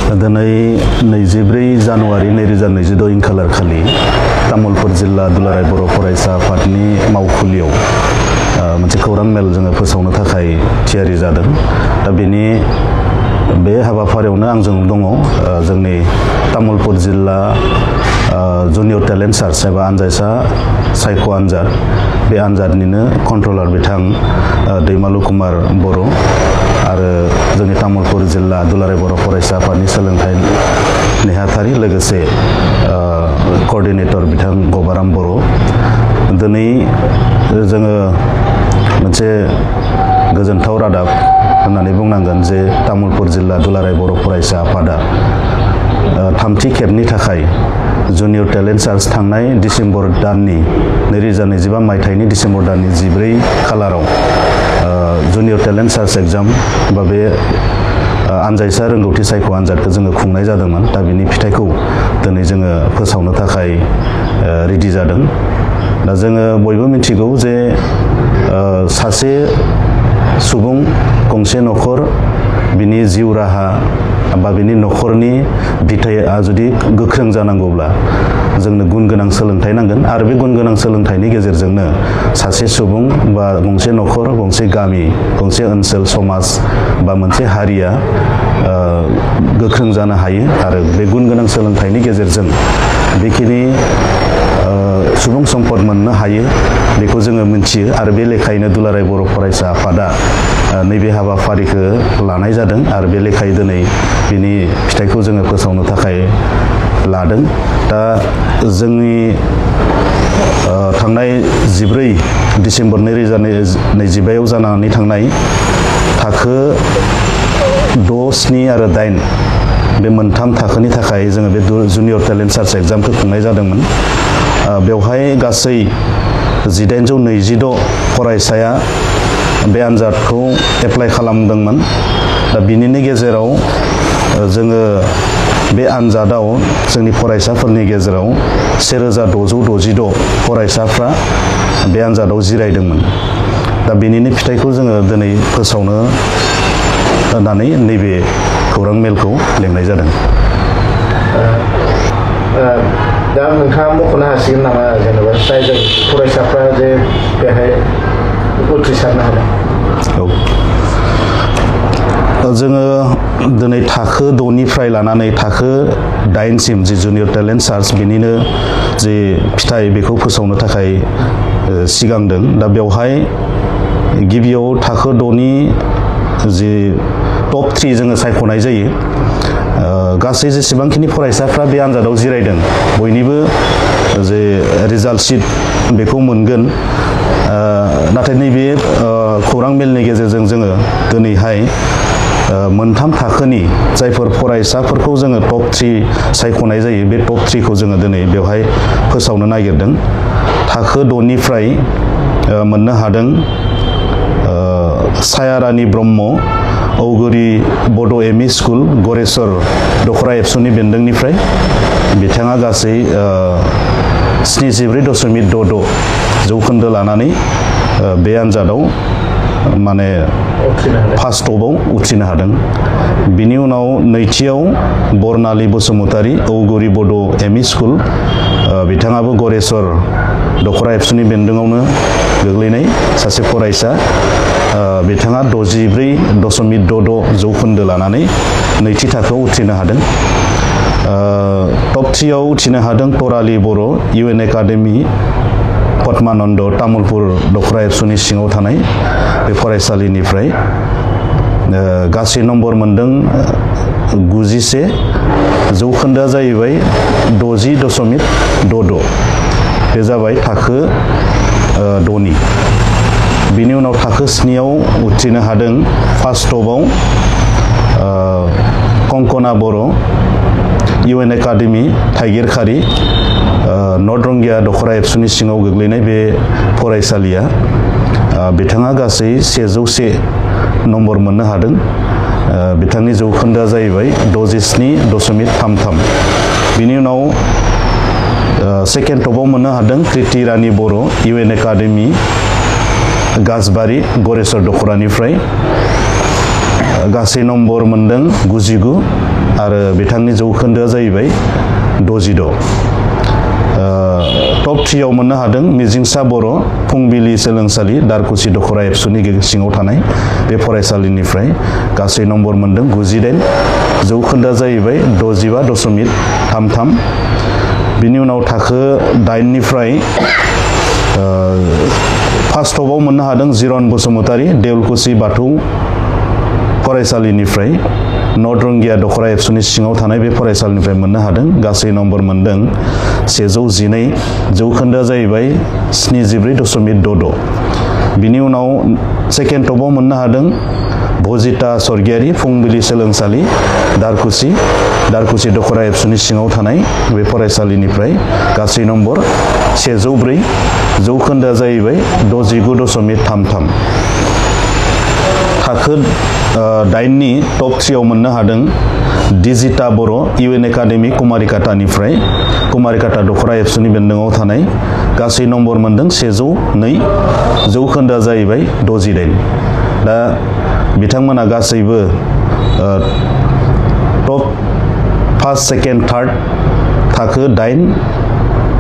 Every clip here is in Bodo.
दिनै 24 जानुवारि 2022 इं खालार खालि तामुलपुर जिल्ला दुलाराय बर' फरायसा आफादनि मावखुलियाव मोनसे खौरां मेल जोङो फोसावनो थाखाय थियारि जादों। दा बेनि बे हाबाफारियावनो आंजों दङ जोंनि तामुलपुर जिल्ला जुनियर टेलेन्ट सार्च एबा आनजायसा सायख' आनजाद बे आनजादनिनो कन्ट्रलार बिथां दैमालु कुमार बर' आरो जोंनि तामुलपुर जिल्ला दुलाराय बर' फरायसा आफादनि सोलोंथाइ नेहाथारि लोगोसे कअर्डिनेटर बिथां गबाराम बर'। दिनै जोङो मोनसे गोजोनथाव रादाब होननानै बुंनांगोन जे तामुलपुर जिल्ला दुलाराय बर' फरायसा आफादा थामथि खेबनि थाखाय जुनियर टेलेन्ट सार्च थांनाय डिसेम्बर दाननि 2025 मायथाइनि डिसेम्बर दाननि 14 खालाराव जुनियर टेलेन्ट सार्च एग्जाम बा बे आनजायसा रोंगौथि सायख' आनजादखौ जोङो खुंनाय जादोंमोन। दा बिनि फिथाइखौ दिनै जोङो फोसावनो थाखाय रेडि जादों। दा जोङो बयबो मिथिगौ जे सासे सुबुं गंसे न'खर बिनि जिउ राहा बा बिनि न'खरनि बिथाया जुदि गोख्रों जानांगौब्ला जोंनो गुन गोनां सोलोंथाइ नांगोन आरो बे गुन गोनां सोलोंथाइनि गेजेरजोंनो सासे सुबुं बा गंसे न'खर गंसे गामि गंसे ओनसोल समाज बा मोनसे हारिया गोख्रों जानो हायो आरो बे गुन गोनां सोलोंथाइनि गेजेरजों बेखिनि सुबुं सम्पद मोननो हायो बेखौ जोङो मिथियो आरो बे लेखायैनो दुलाराय बर' फरायसा आफादा नैबे हाबाफारिखौ लानाय जादों आरो बे लेखायै दिनै बिनि फिथाइखौ जोङो फोसावनो थाखाय लादों। दा जोंनि थांनाय 14 डिसेम्बर 2025 जानानै थांनाय थाखो 6, 7 आरो 8 बे मोनथाम थाखोनि थाखाय जोङो बे जुनियर टेलेन्ट सार्च एग्जामखौ खुंनाय जादोंमोन। बेवहाय गासै 1826 फरायसाया बे आनजादखौ एप्लाइ खालामदोंमोन। दा बिनिनो गेजेराव जोङो बे आनजादाव जोंनि फरायसाफोरनि गेजेराव 1666 फरायसाफ्रा बे आनजादाव जिरायदोंमोन। दा बेनिनो फिथाइखौ जोङो दिनै फोसावनो होननानै नैबे खौरां मेलखौ लेंनाय जादों। दा नोंथाङा मख'नो हासिगोन नामा जेनेबा जाय फरायसाफ्रा जे बेहाय उथ्रिसारनो हादों? औ, जोङो दिनै थाखो 6निफ्राय लानानै थाखो 8सिम जि जुनियर टेलेन्ट सार्च बेनिनो जि फिथाइ बेखौ फोसावनो थाखाय सिगांदों। दा बेवहाय गिबियाव थाखो 6नि जि टप 3 जोङो सायख'नाय जायो। गासै जेसेबांखिनि फरायसाफ्रा बे आनजादाव जिरायदों बयनिबो जे रिजाल्ट शिट बेखौ मोनगोन। नाथाय नैबे खौरां मेलनि गेजेरजों जोङो दिनैहाय मोनथाम थाखोनि जायफोर फरायसाफोरखौ जोङो टप 3 सायख'नाय जायो बे टप 3खौ जोङो दिनै बेवहाय फोसावनो नागिरदों। थाखो 6निफ्राय मोननो हादों सायारानि ब्रह्म औगुरि बड' एम इ स्कुल गरेस्वर दखरा एबसुनि बेन्दोंनिफ्राय बिथाङा गासै 74.66 जौखोन्दो लानानै बे आनजादाव माने फार्स्ट टपआव उथ्रिनो हादों। बिनि उनाव नैथियाव बरनालि बसुमतारी औगुरि बड' एम इ स्कुल बिथाङाबो गरेस्वर दखरा एबसुनि बेन्दोंआवनो गोग्लैनाय सासे फरायसा। बिथाङा 64.66 जौखोन्दो लानानै नैथि थाखोआव उथ्रिनो हादों। टप 3आव उथ्रिनो हादों तराली बर' UN एकाडेमि पद्मानन्द तामुलपुर दखरा एबसुनि सिङाव थानाय बे फरायसालिनिफ्राय गासै नम्बर मोनदों 91। जौखोन्दोआ जाहैबाय 60.66। बे जाबाय थाखो 6नि। बिनि उनाव थाखो 7आव उथ्रिनो हादों फार्स्ट टपआव कंकना बर' UN एकाडेमि थाइगिरखारि नर्थ रंगिया दखरा एबसुनि सिङाव गोग्लैनाय बे फरायसालिया बिथाङा गासै 101 नम्बर मोननो हादों। बिथांनि जौखोन्दोआ जाहैबाय 67.33। बिनि उनाव सेकेन्ड टपआव मोननो हादों कृति रानी बर' UN एकाडेमि गाजबारि गरेस्वर दखरानिफ्राय गासै नम्बर मोनदों 99 आरो बिथांनि जौखोन्दोआ जाहैबाय 66 टप 3 आव मोननो हादों मिजिंसा बर' फुंबिलि सोलोंसालि दारकुसि दखरा एबसुनि सिङाव थानाय बे फरायसालिनिफ्राय गासै नम्बर मोनदों 98 जौखोन्दोआ जाहैबाय 65.33 बिनि उनाव थाखो 8 निफ्राय फार्स्ट टपआव मोननो हादों जिरन बसुमतारी देउलकुसि बाथौ फरायसालिनिफ्राय नर्थ रंगिया दखरा एबसुनि सिङाव थानाय बे फरायसालिनिफ्राय मोननो हादों गासै नम्बर मोनदों 112 जौखोन्दोआ जाहैबाय 74.66 बिनि उनाव सेकेन्ड टपआव मोननो हादों भजिता स्वर्गियारि फुंबिलि सोलोंसालि दारकुसि दखरा एबसुनि सिङाव थानाय बे फरायसालिनिफ्राय गासै नम्बर 104 जौखोन्दोआ जाहैबाय 69.33 थाखो 8 नि टप 3 आव मोननो हादों दिजिता बर' इउएन एकाडेमि कुमारिकाटानिफ्राय कुमारिकाटा दखरा एबसुनि बेन्दोङाव थानाय गासै नम्बर मोनदों 102 जौखोन्दोआ जाहैबाय 68 दा बिथांमोना गासैबो टप फार्स्ट सेकेन्ड थार्ड थाखो 8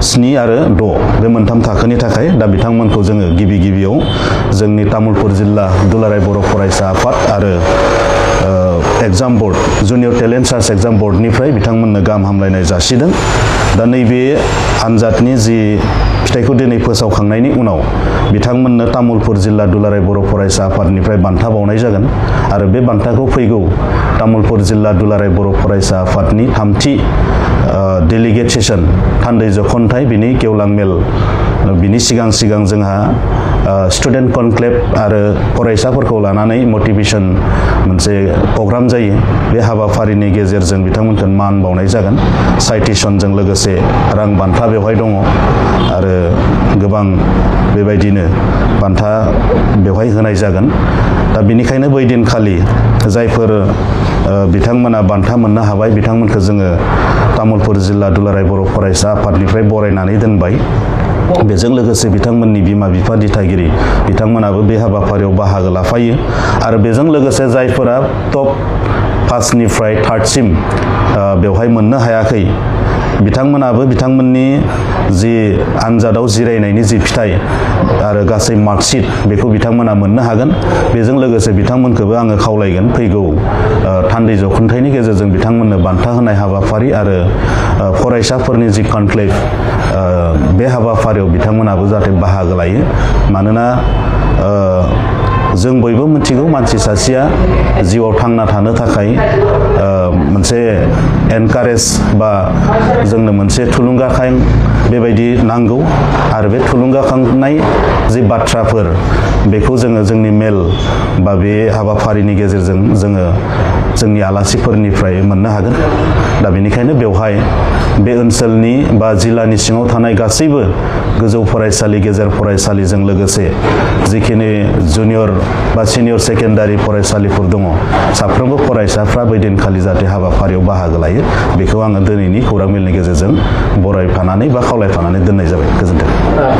7 आरो 6 बे मोनथाम थाखोनि थाखाय दा बिथांमोनखौ जोङो गिबियाव जोंनि तामुलपुर जिल्ला दुलाराय बर' फरायसा आफाद आरो exam board junior talent search exam बोर्डनिफ्राय बिथांमोननो गाहाम हामलायनाय जासिदों दा नैबे आनजादनि जि फिथाइखौ दिनै फोसावखांनायनि उनाव बिथांमोननो तामुलपुर जिल्ला दुलाराय बर' फरायसा आफादनिफ्राय बान्था बावनाय जागोन आरो बे बान्थाखौ फैगौ तामुलपुर जिल्ला दुलाराय बर' फरायसा आफादनि 3थि डेलिगेट सेसन थान्दै जखनथाय बिनि गेवलां मेल बिनि सिगां जोंहा स्टुडेन्ट कनक्लेभ आरो फरायसाफोरखौ लानानै मटिभेसन मोनसे प्रग्राम जायो बे हाबाफारिनि गेजेरजों बिथांमोनखौ मान बावनाय जागोन साइटेसनजों लोगोसे रां बान्था बेवहाय दङ आरो गोबां बेबायदिनो बान्था बेवहाय होनाय जागोन दा बेनिखायनो बै दिनखालि जायफोर बिथांमोना बान्था मोननो हाबाय बिथांमोनखौ जोङो तामुलपुर जिल्ला दुलाराय बर' फरायसा आफादनिफ्राय बरायनानै दोनबाय बेजों लोगोसे बिथांमोननि बिमा बिफा दिथागिरि बिथांमोनाबो बे हाबाफारियाव बाहागो लाफायो आरो बेजों लोगोसे जायफोरा टप 5 निफ्राय 3 सिम बेवहाय मोननो हायाखै बिथांमोनाबो बिथांमोननि जि आनजादाव जिरायनायनि जि फिथाइ आरो गासै मार्कशीट बेखौ बिथांमोना मोननो हागोन बेजों लोगोसे बिथांमोनखौबो आङो खावलायगोन फैगौ थान्दै जखनथाइनि गेजेरजों बिथांमोननो बान्था होनाय हाबाफारि आरो फरायसाफोरनि जि कनक्लेभ बे हाबाफारियाव बिथांमोनाबो जाहाथे बाहागो लायो मानोना जों बयबो मिथिगौ मानसि सासेया जिउआव थांना थानो थाखाय मोनसे एनकारेज बा जोंनो मोनसे थुलुंगाखां बेबायदि नांगौ आरो बे थुलुंगाखांनाय जि बाथ्राफोर बेखौ जोङो जोंनि मेल बा बे हाबाफारिनि गेजेरजों जोङो जोंनि आलासिफोरनिफ्राय मोननो हागोन दा बेनिखायनो बेवहाय बे ओनसोलनि बा जिल्लानि सिङाव थानाय गासैबो गोजौ फरायसालि गेजेर फरायसालिजों लोगोसे जिखिनि जुनियर बा सिनियर सेकेन्डारि फरायसालिफोर दङ साफ्रोमबो फरायसाफ्रा बै दिनखालि जाहाथे हाबाफारियाव बाहागो लायो बेखौ आङो दिनैनि खौरां मेलनि गेजेरजों बरायफानानै बा खावलायफानानै दोननाय जाबाय गोजोन्थों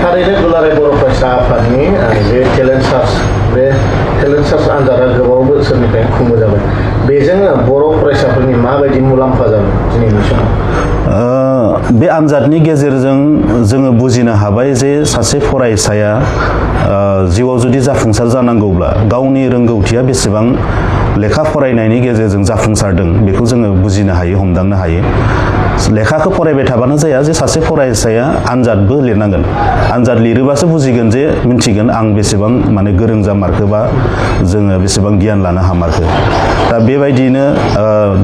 थारैनो दुलाराय बर' फरायसा आफादनि जे टेलेन्ट सार्च बे टेलेन्ट सार्च आनजादा गोबाव बोसोरनिफ्राय खुंबोजाबाय बेजों बर' फरायसाफोरनि माबायदि मुलाम्फा जादों दिनैनि समाव बे आनजादनि गेजेरजों जोङो बुजिनो हाबाय जे सासे फरायसाया जिउआव जुदि जाफुंसार जानांगौब्ला गावनि रोंगौथिया बेसेबां लेखा फरायनायनि गेजेरजों जाफुंसारदों बेखौ जोङो बुजिनो हायो हमदांनो हायो लेखाखौ फरायबाय थाबानो जाया जे सासे फरायसाया आनजादबो लिरनांगोन आनजाद लिरोबासो बुजिगोन जे मिन्थिगोन आं बेसेबां माने गोरों जामारखो बा जोङो बेसेबां गियान लानो हामारखो दा बेबायदिनो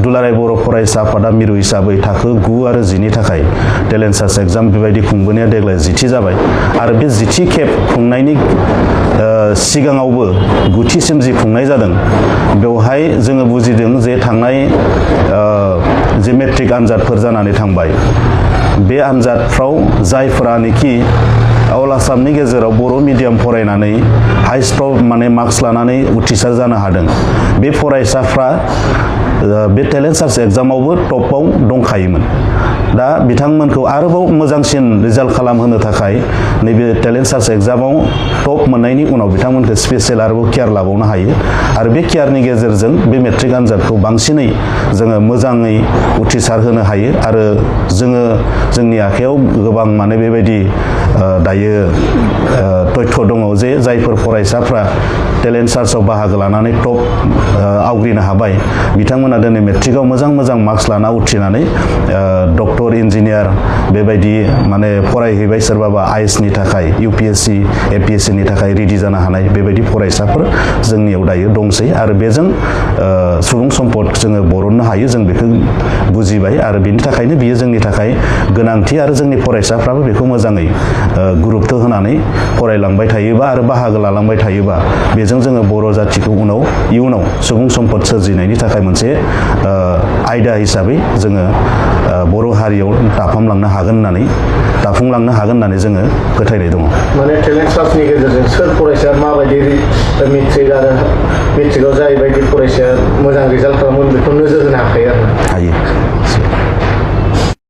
दुलाराय बर' फरायसा आफादा मिरु हिसाबै थाखो 9 आरो 10 नि थाखाय टेलेन्ट सार्च एग्जाम बेबायदि खुंबोनाया देग्लाय 10थि जाबाय आरो बे 10थि खेब खुंनायनि सिगाङावबो 9थिसिम जि खुंनाय जादों बेवहाय जोङो बुजिदों जे थांनाय जे मेट्रिक आनजादफोर जानानै थांबाय बे आनजादफ्राव जायफोरानोखि अल आसामनि गेजेराव बर' मिडियाम फरायनानै हाइस्ट माने मार्क्स लानानै उथ्रिसार जानो हादों बे फरायसाफ्रा बे टेलेन्ट सार्च एग्जामावबो टपाव दंखायोमोन दा बिथांमोनखौ आरोबाव मोजांसिन रिजाल्ट खालामहोनो थाखाय नैबे टेलेन्ट सार्च एग्जामाव टप मोननायनि उनाव बिथांमोनखौ स्पेसियेल आरोबाव केयार लाबावनो हायो आरो बे केयारनि गेजेरजों बे मेट्रिक आनजादखौ बांसिनै जोङो मोजाङै उथ्रिसार होनो हायो आरो जोङो जोंनि आखायाव गोबां माने बेबायदि दायो तथ्य दङ जे जायफोर फरायसाफ्रा टेलेन्ट सार्चआव बाहागो लानानै टप आवग्रिनो हाबाय बिथांमोना दिनै मेट्रिकआव मोजां मार्क्स लाना उथ्रिनानै डक्टर इन्जिनियार बेबायदि माने फरायहैबाय सोरबाबा आइएसनि थाखाय इउपिएससि एपिएससिनि थाखाय रेडि जानो हानाय बेबायदि फरायसाफोर जोंनियाव दायो दंसै आरो बेजों सुबुं सम्पद जोङो बरननो हायो जों बेखौ बुजिबाय आरो बेनि थाखायनो बियो जोंनि थाखाय गोनांथि आरो जोंनि फरायसाफ्राबो बेखौ मोजाङै गुरुत्व होनानै फरायलांबाय थायोबा आरो बाहागो लालांबाय थायोबा बेजों जोङो बर' जाथिखौ इयुनाव सुबुं सम्पद सोरजिनायनि थाखाय मोनसे आयदा हिसाबै जोङो बर' हारियाव दाफुंलांनो हागोन होननानै जोङो फोथायनाय दङ। माने टेलेन्ट सार्चनि गेजेरजों सोर फरायसाया माबायदि मेट्रिक आरो मेट्रिकआव जायबायदि फरायसाया मोजां रिजाल्ट खालामगोन बेखौ नोजोर होनो हाखायो आरो हायो